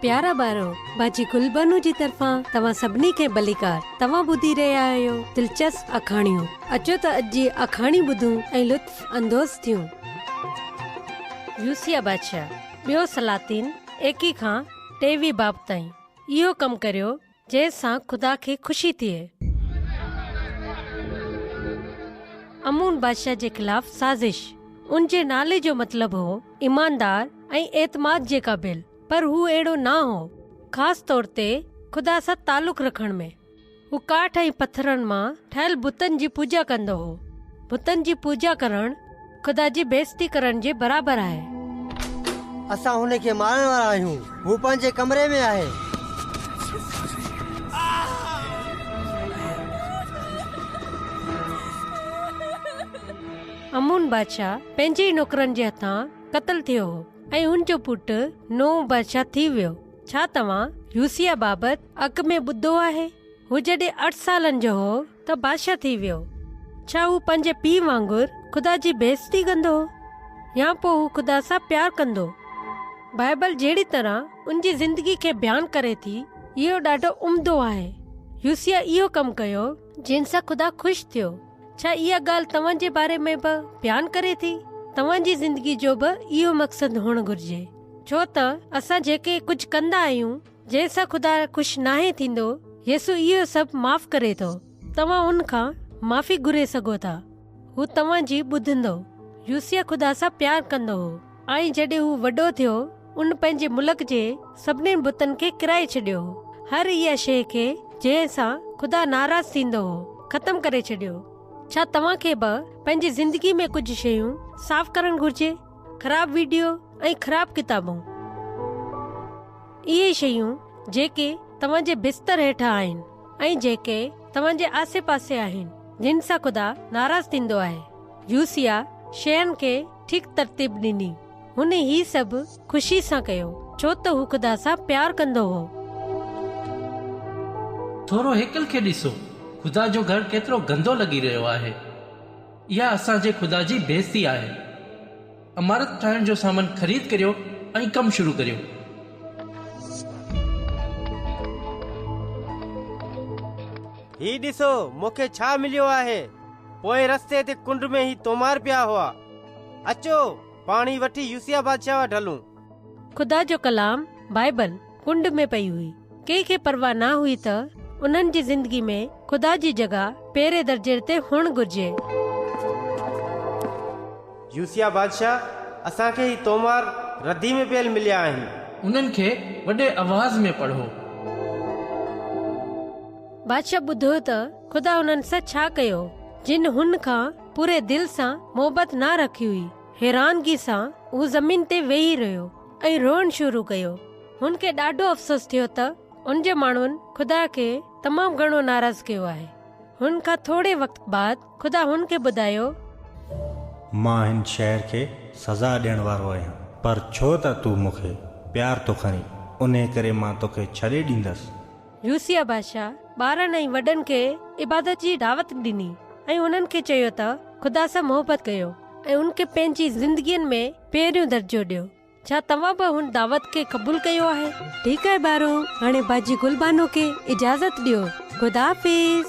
پيارا ٻارو، باجي گل بانو جي طرفان توهان سڀني کي ڀليڪار. توهان ٻڌي رهيا آهيو دلچسپ آکاڻيون. اچو ته اڄ جي آکاڻي ٻڌون ۽ لطف اندوز ٿيون. يوسيا بادشاهه، ٻيو سلاطين، ايڪيهه کان ٽيويهه باب تائين، اهو ڪم ڪريو جنهن سان خدا کي خوشي ٿئي. عمون بادشاهه جي خلاف سازش. ان جي نالي جو مطلب هو ايماندار ۽ اعتماد جي قابل، پر هو اهڙو نه هو، خاص طور تي خدا سان تعلق رکڻ ۾. هو ڪاٺ ۽ پٿرن مان ٺهيل بتن جي پوڄا ڪندو هو. بتن جي پوڄا ڪرڻ خدا جي بيعزتي ڪرڻ جي برابر آهي. اسان هن کي مارڻ وارا آهيون. هو پنهنجي ڪمري ۾ آهي. عمون بادشاهه پنهنجي ئي نوڪرن جي هٿان قتل ٿيو هو ۽ هن جو پٽ نئون بادشاهه ٿي ويو. ڇا توهان يوسياه بابت اڳ ۾ ٻڌو آهي؟ هو جڏهن اٺ سالن جو هو ته بادشاهه ٿي ويو. ڇا هو پنهنجي پيء وانگر خدا جي بيعزتي ڪندو هو يا پوء هو خدا سان پيار ڪندو هو؟ بائبل جهڙي طرح ان جي زندگي کي بيان ڪري ٿي، اهو ڏاڍو عمدو آهي. يوسياه اهو ڪم ڪيو جنهن سان خدا خوش ٿيو. ڇا اها ڳالهه توهان جي باري ۾ به بيان ڪري ٿي؟ توهان جي زندگي جو به اهو مقصد هئڻ گهرجي. ڇو ته اسان جيڪي ڪجهه ڪندا آهيون، جنهن سان خدا خوش ناهي ٿيندو، يسوع اهو سڀ معاف ڪري ٿو. توهان ان کان معافي گهري سگهو ٿا. هو توهان جي ٻڌندو. يوسياه خدا سان پيار ڪندو هو ۽ جڏهن هو وڏو ٿيو، ان پنهنجي ملڪ جي سڀني بتن کي ڪيرائي ڇڏيو هو. هر اها شيء کي جنهن سان خدا ناراض ٿيندو هو، ختم ڪري ڇڏيو. ڇا توهان کي به پنهنجي زندگي ۾ ڪجهه شيون صاف ڪرڻ گهرجي؟ خراب وڊيو ۽ خراب ڪتابون. اهي شيون جيڪي توهان جي بستر هيٺان آهن ۽ جيڪي توهان جي آسي پاسي آهن، جن سان خدا ناراض ٿيندو آهي. يوسياه شين کي ٺيڪ ترتيب ڏني. هن هي سڀ خوشي سان ڪيو، ڇو ته هو خدا سان پيار ڪندو هو. ٿورو هيڪل کي ڏسو. خدا جو گهر ڪيترو گندو لڳي رهيو آهي. اها اسان جي خدا جي بيعزتي آهي. عمارت ٺاهڻ جو سامان خريد ڪريو ۽ ڪم شروع ڪريو. هي ڏسو، مون کي ڇا مليو آهي. پوئين رستي تي ڪنڊ ۾ هي طومار پيا هئا. اچو، پاڻ هي وٺي يوسياه بادشاهه وٽ هلون. خدا جو ڪلام، بائبل، ڪنڊ ۾ پئي هئي. ڪنهن کي پرواهه نه هئي ته انهن جي زندگي ۾ خدا جي جڳهه پهرين درجي تي هئڻ گهرجي. يوسياه بادشاهه، اسان کي هي طومار ردي ۾ پيل مليا آهن. انهن کي وڏي آواز ۾ پڙهو. بادشاهه ٻڌو ته خدا انهن سان ڇا ڪيو، جن هن کان پوري دل سان محبت نه رکي هئي. حيرانگي سان هو زمين تي ويهي رهيو ۽ روئڻ شروع ڪيو. هن کي ڏاڍو افسوس ٿيو ته ان جي ماڻهن خدا کي تمام گهڻو ناراض ڪيو آهي. هن کان ٿوري وقت بعد خدا هن کي ٻڌايو. مان هن شهر کي سزا ڏيڻ وارو آهيان، پر ڇو ته تون مون کي پيار ٿو ڪرين، انهي ڪري مان توکي ڇڏي ڏيندس. يوسياه بادشاهه ٻارن ۽ وڏن کي عبادت جي دعوت ڏني ۽ انهن کي چيو ته خدا سان محبت ڪيو ۽ ان کي پنهنجي زندگين ۾ پهريون درجو ڏيو. ڇا توهان به هن دعوت کي قبول ڪيو آهي؟ ٺيڪ آهي ٻارو، هاڻي باجي گل بانو کي اجازت ڏيو. خدا حافظ.